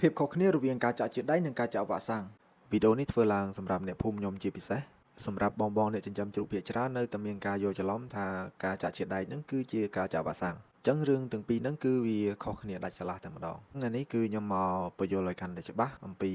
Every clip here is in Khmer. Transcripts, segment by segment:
ភាពខុសគ្នារវាងការចាក់ជាតិដែកនិងការចាក់វ៉ាក់សាំងវីដេអូនេះធ្វើឡើងសម្រាប់អ្នកភូមិខ្ញុំជាពិសេសសម្រាប់បងបងអ្នកចិញ្ចឹមជ្រូកភាគច្រើននៅតែមានការយល់ច្រឡំថាការចាក់ជាតិដែកហ្នឹងគឺជាការចាក់វ៉ាក់សាំងអញ្ចឹងរឿងទាំងពីរហ្នឹងគឺវាខុសគ្នាដាច់ស្រឡះតែម្ដងថ្ងៃនេះគឺខ្ញុំមកពន្យល់ឲ្យកាន់តែច្បាស់អំពី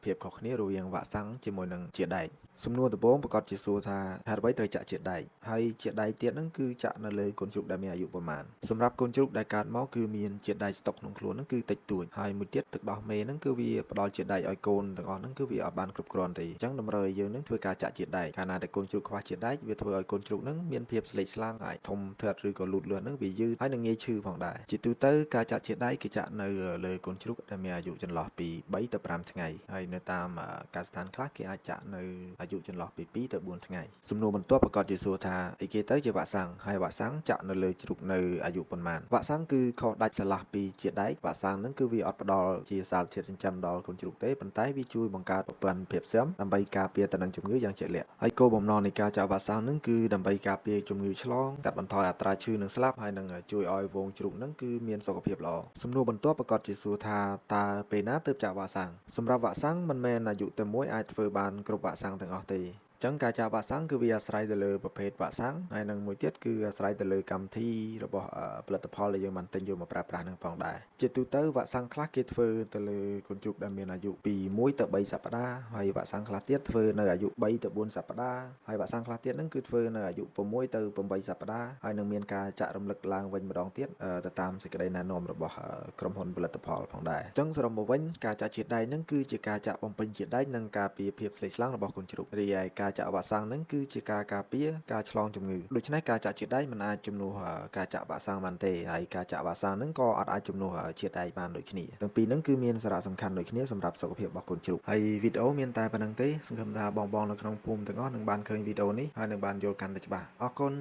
ភាពខុសគ្នារវាងវ៉ាក់សាំងជាមួយនឹងជាតិដែកសំណួរដំបូងប្រកាសជាសួរថាហេតុអ្វីត្រូវចាក់ជាតិដែកហើយជាតិដែកទៀតហ្នឹងគឺចាក់នៅលើកូនជ្រូកដែលមានអាយុប្រមាណសម្រាប់កូនជ្រូកដែលកើតមកគឺមានជាតិដែកស្តុកក្នុងខ្លួនហ្នឹងគឺតិចតួចហើយមួយទៀតទឹកដោះមេហ្នឹងគឺវាផ្ដល់ជាតិដែកឲ្យកូនទាំងអស់ហ្នឹងគឺវាអត់បានគ្រប់គ្រាន់ទេអញ្ចឹងតម្រូវឲ្យយើងហ្នឹងធ្វើការចាក់ជាតិដែកកាលណាដែលកូនជ្រូកខ្វះជាតិដែកវាធ្វើឲ្យកូនជ្រូកហ្នឹងមានភាពស្លេកស្លាំងអាចធំធាត់ឬក៏លូតលាស់ហ្នឹងវាយឺតហើយនឹងងាយឈឺផងដែរជាទូទៅការចាក់ជាតិដែកគេចាក់នៅលើកូនជ្រូកដែលមានអាយុចន្លោះពី3ទៅ5ថ្ងៃហើយនៅតាមកសិដ្ឋានខ្លះគេអាចចាក់នៅអាយុចន្លោះពី2ទៅ4ថ្ងៃសំណួរបន្ទាប់ប្រកាសជាសួរថាអីគេទៅជាវ៉ាក់សាំងហើយវ៉ាក់សាំងចាក់នៅលើជ្រូកនៅអាយុប៉ុន្មានវ៉ាក់សាំងគឺខុសដាច់ស្រឡះពីជាតិដែកវ៉ាក់សាំងហ្នឹងគឺវាអត់ផ្ដល់ជាសារធាតុចិញ្ចឹមដល់កូនជ្រូកទេប៉ុន្តែវាជួយបង្កើតប្រព័ន្ធភាពស៊ាំដើម្បីការពារទៅនឹងជំងឺយ៉ាងជាក់លាក់ហើយគោលបំណងនៃការចាក់វ៉ាក់សាំងហ្នឹងគឺដើម្បីការពារជំងឺឆ្លងកាត់បន្ថយអត្រាឈឺនិងស្លាប់ហើយនឹងជួយឲ្យហ្វូងជ្រូកហ្នឹងគឺមានសុខភាពល្អសំណួរបន្ទាប់ប្រកាសជាសួរថាតើពេលណាទើបចាក់វ៉ាក់សាំងសម្រាប់វ៉ាក់សាំងមិនមែនអាយុតែមួយអាចធ្វើបានគ្រប់វ៉ាក់សាំងទាំងអស់ទេចឹងការចាក់វ៉ាក់សាំងគឺវាអាស្រ័យទៅលើប្រភេទវ៉ាក់សាំងហើយនឹងមួយទៀតគឺអាស្រ័យទៅលើកម្មវិធីរបស់ផលិតផលដែលយើងបានទិញយកមកប្រើប្រាស់នឹងផងដែរជាទូទៅវ៉ាក់សាំងខ្លះគេធ្វើទៅលើកូនជ្រូកដែលមានអាយុពី1ទៅ3សប្តាហ៍ហើយវ៉ាក់សាំងខ្លះទៀតធ្វើនៅអាយុ3ទៅ4សប្តាហ៍ហើយវ៉ាក់សាំងខ្លះទៀតហ្នឹងគឺធ្វើនៅអាយុ6ទៅ8សប្តាហ៍ហើយនឹងមានការចាក់រំលឹកឡើងវិញម្ដងទៀតទៅតាមសេចក្តីណែនាំរបស់ក្រុមហ៊ុនផលិតផលផងដែរអញ្ចឹងសរុបមកវិញការចាក់ជាតិដែកហ្នឹងគឺជាការចាក់បំពេញជាតិដែកនិងការពារភាពស្លេកស្លាំងរបស់កូនជ្រូករីឯការចាក់វ៉ាក់សាំងហ្នឹងគឺជាការការពារការឆ្លងជំងឺដូច្នេះការចាក់ជាតិដែកមិនអាចជំនួសការចាក់វ៉ាក់សាំងបានទេហើយការចាក់វ៉ាក់សាំងហ្នឹងក៏អត់អាចជំនួសជាតិដែកបានដូចគ្នាទាំងពីរហ្នឹងគឺមានសារៈសំខាន់ដូចគ្នាសម្រាប់សុខភាពរបស់កូនជ្រូកហើយវីដេអូមានតែប៉ុណ្្នឹងទេសង្ឃឹមថាបងៗនៅក្នុងភូមិទាំងអស់នឹងបានឃើញវីដេអូនេះហើយនឹងបានយល់កាន់តែច្បាស់អរគុណ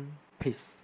Peace.